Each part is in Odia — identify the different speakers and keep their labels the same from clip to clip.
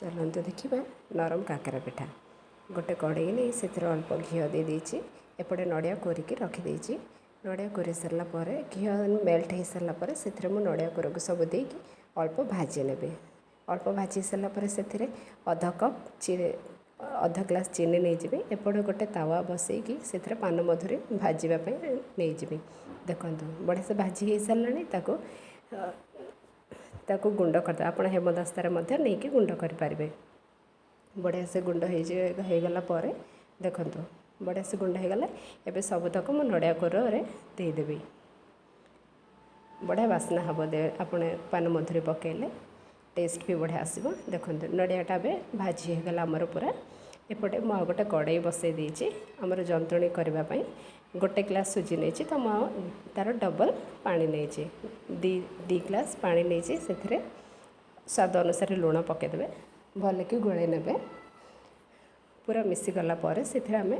Speaker 1: ଚାଲନ୍ତୁ ଦେଖିବା ନରମ କାକରା ପିଠା। ଗୋଟେ କଡ଼େଇ ନେଇ ସେଥିରେ ଅଳ୍ପ ଘିଅ ଦେଇଦେଇଛି। ଏପଟେ ନଡ଼ିଆ କୋରିକି ରଖିଦେଇଛି। ନଡ଼ିଆ କୋରି ସାରିଲା ପରେ, ଘିଅ ମେଲ୍ଟ ହେଇସାରିଲା ପରେ, ସେଥିରେ ମୁଁ ନଡ଼ିଆ କୋରକୁ ସବୁ ଦେଇକି ଅଳ୍ପ ଭାଜି ନେବି। ଅଳ୍ପ ଭାଜି ସାରିଲା ପରେ ସେଥିରେ ଅଧ କପ୍, ଅଧ ଗ୍ଲାସ୍ ଚିନି ନେଇଯିବି। ଏପଟେ ଗୋଟେ ତାୱା ବସେଇକି ସେଥିରେ ପାନମଧୁରୀ ଭାଜିବା ପାଇଁ ନେଇଯିବି। ଦେଖନ୍ତୁ, ବଢ଼ିଆ ସେ ଭାଜି ହେଇସାରିଲାଣି। ତାକୁ ତାକୁ ଗୁଣ୍ଡ କରିଦେବା। ଆପଣ ହେମଦସ୍ତାରେ ମଧ୍ୟ ନେଇକି ଗୁଣ୍ଡ କରିପାରିବେ। ବଢ଼ିଆ ସେ ଗୁଣ୍ଡ ହେଇଯିବ। ହେଇଗଲା ପରେ, ଦେଖନ୍ତୁ, ବଢ଼ିଆ ସେ ଗୁଣ୍ଡ ହେଇଗଲା। ଏବେ ସବୁତକ ମୁଁ ନଡ଼ିଆ କୋରରେ ଦେଇଦେବି। ବଢ଼ିଆ ବାସ୍ନା ହେବ ଆପଣ ପାନମଧୁରୀ ପକାଇଲେ, ଟେଷ୍ଟ ବି ବଢ଼ିଆ ଆସିବ। ଦେଖନ୍ତୁ, ନଡ଼ିଆଟା ଏବେ ଭାଜି ହେଇଗଲା ଆମର ପୁରା। ଏପଟେ ମୁଁ ଆଉ ଗୋଟେ କଡ଼େଇ ବସାଇ ଦେଇଛି ଆମର ଯନ୍ତୁଣୀ କରିବା ପାଇଁ। ଗୋଟେ ଗ୍ଲାସ୍ ସୁଜି ନେଇଛି, ତ ମୁଁ ଆଉ ତା'ର ଡବଲ୍ ପାଣି ନେଇଛି। ଦୁଇ ଦୁଇ ଗ୍ଲାସ୍ ପାଣି ନେଇଛି। ସେଥିରେ ସ୍ୱାଦ ଅନୁସାରେ ଲୁଣ ପକାଇଦେବେ। ଭଲକି ଗୋଳେଇ ନେବେ। ପୁରା ମିଶିଗଲା ପରେ ସେଥିରେ ଆମେ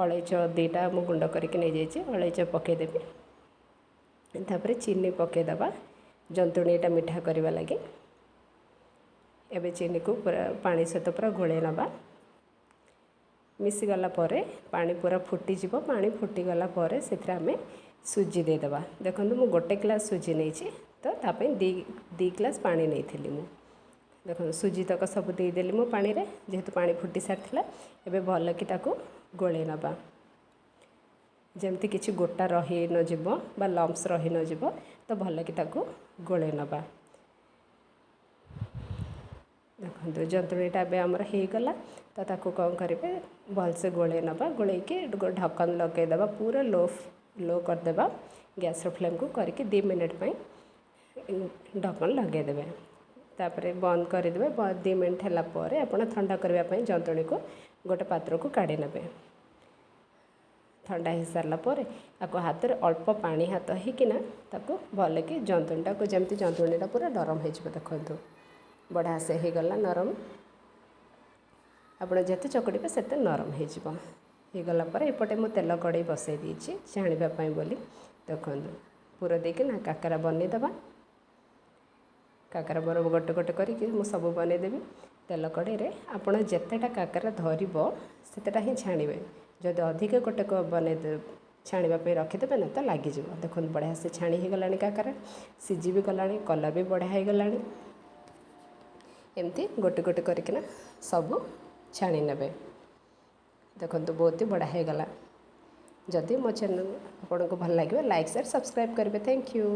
Speaker 1: ଅଳେଇଚ 2ଟା ମୁଁ ଗୁଣ୍ଡ କରିକି ନେଇଯାଇଛି, ଅଳେଇଚ ପକାଇଦେବି। ତାପରେ ଚିନି ପକାଇଦେବା ଜନ୍ତୁଣୀଟା ମିଠା କରିବା ଲାଗି। ଏବେ ଚିନିକୁ ପୁରା ପାଣି ସହିତ ପୁରା ଗୋଳେଇ ନେବା। ମିଶିଗଲା ପରେ ପାଣି ପୁରା ଫୁଟିଯିବ। ପାଣି ଫୁଟିଗଲା ପରେ ସେଥିରେ ଆମେ ସୁଜି ଦେଇଦେବା। ଦେଖନ୍ତୁ, ମୁଁ ଗୋଟେ ଗ୍ଲାସ୍ ସୁଜି ନେଇଛି, ତ ତା ପାଇଁ ଦୁଇ ଦୁଇ ଗ୍ଲାସ୍ ପାଣି ନେଇଥିଲି ମୁଁ। ଦେଖନ୍ତୁ, ସୁଜି ତକ ସବୁ ଦେଇଦେଲି ମୁଁ ପାଣିରେ, ଯେହେତୁ ପାଣି ଫୁଟି ସାରିଥିଲା। ଏବେ ଭଲକି ତାକୁ ଗୋଳେଇ ନେବା, ଯେମିତି କିଛି ଗୋଟା ରହି ନଯିବ ବା ଲମ୍ପସ୍ ରହି ନଯିବ। ତ ଭଲକି ତାକୁ ଗୋଳେଇ ନେବା। ଦେଖନ୍ତୁ, ଯନ୍ତୁଣୀଟା ଏବେ ଆମର ହେଇଗଲା। ତ ତାକୁ କ'ଣ କରିବେ, ଭଲସେ ଗୋଳେଇ ନେବା। ଗୋଳେଇକି ଢକ୍କନ ଲଗାଇଦେବା। ପୁରା ଲୋ ଲୋ କରିଦେବା ଗ୍ୟାସ୍ର ଫ୍ଲେମ୍କୁ, କରିକି 2 ମିନିଟ୍ ପାଇଁ ଢକ୍କନ ଲଗାଇଦେବେ। ତାପରେ ବନ୍ଦ କରିଦେବେ। 2 ମିନିଟ୍ ହେଲା ପରେ ଆପଣ ଥଣ୍ଡା କରିବା ପାଇଁ ଯନ୍ତୁଣୀକୁ ଗୋଟେ ପାତ୍ରକୁ କାଢ଼ି ନେବେ। ଥଣ୍ଡା ହେଇସାରିଲା ପରେ ତାକୁ ହାତରେ ଅଳ୍ପ ପାଣି ହାତ ହେଇକିନା ତାକୁ ଭଲକି ଯନ୍ତୁଣୀଟାକୁ, ଯେମିତି ଯନ୍ତୁଣୀଟା ପୁରା ନରମ ହେଇଯିବ। ଦେଖନ୍ତୁ, ବଢ଼ିଆ ସେ ହେଇଗଲା ନରମ। ଆପଣ ଯେତେ ଚକଟିବେ, ସେତେ ନରମ ହେଇଯିବ। ହେଇଗଲା ପରେ ଏପଟେ ମୁଁ ତେଲ କଡ଼େଇ ବସାଇ ଦେଇଛି ଛାଣିବା ପାଇଁ ବୋଲି। ଦେଖନ୍ତୁ, ପୁର ଦେଇକି ନା କାକରା ବନେଇଦେବା। କାକରା ବର ଗୋଟେ ଗୋଟେ କରିକି ମୁଁ ସବୁ ବନେଇଦେବି। ତେଲ କଡ଼େଇରେ ଆପଣ ଯେତେଟା କାକରା ଧରିବ, ସେତେଟା ହିଁ ଛାଣିବେ। ଯଦି ଅଧିକ ଗୋଟେ ବନେଇ ଛାଣିବା ପାଇଁ ରଖିଦେବେ ନା, ତ ଲାଗିଯିବ। ଦେଖନ୍ତୁ, ବଢ଼ିଆ ସେ ଛାଣି ହେଇଗଲାଣି କାକରା, ସିଝି ବି ଗଲାଣି, କଲର୍ ବି ବଢ଼ିଆ ହେଇଗଲାଣି। ଏମିତି ଗୋଟେ ଗୋଟେ କରିକିନା ସବୁ ଛାଣି ନେବେ। ଦେଖନ୍ତୁ, ବହୁତ ହି ବଢ଼ିଆ ହେଇଗଲା। ଯଦି ମୋ ଚ୍ୟାନେଲ୍ ଆପଣଙ୍କୁ ଭଲ ଲାଗିବ, ଲାଇକ୍, ସେୟାର, ସବସ୍କ୍ରାଇବ୍ କରିବେ। Thank you.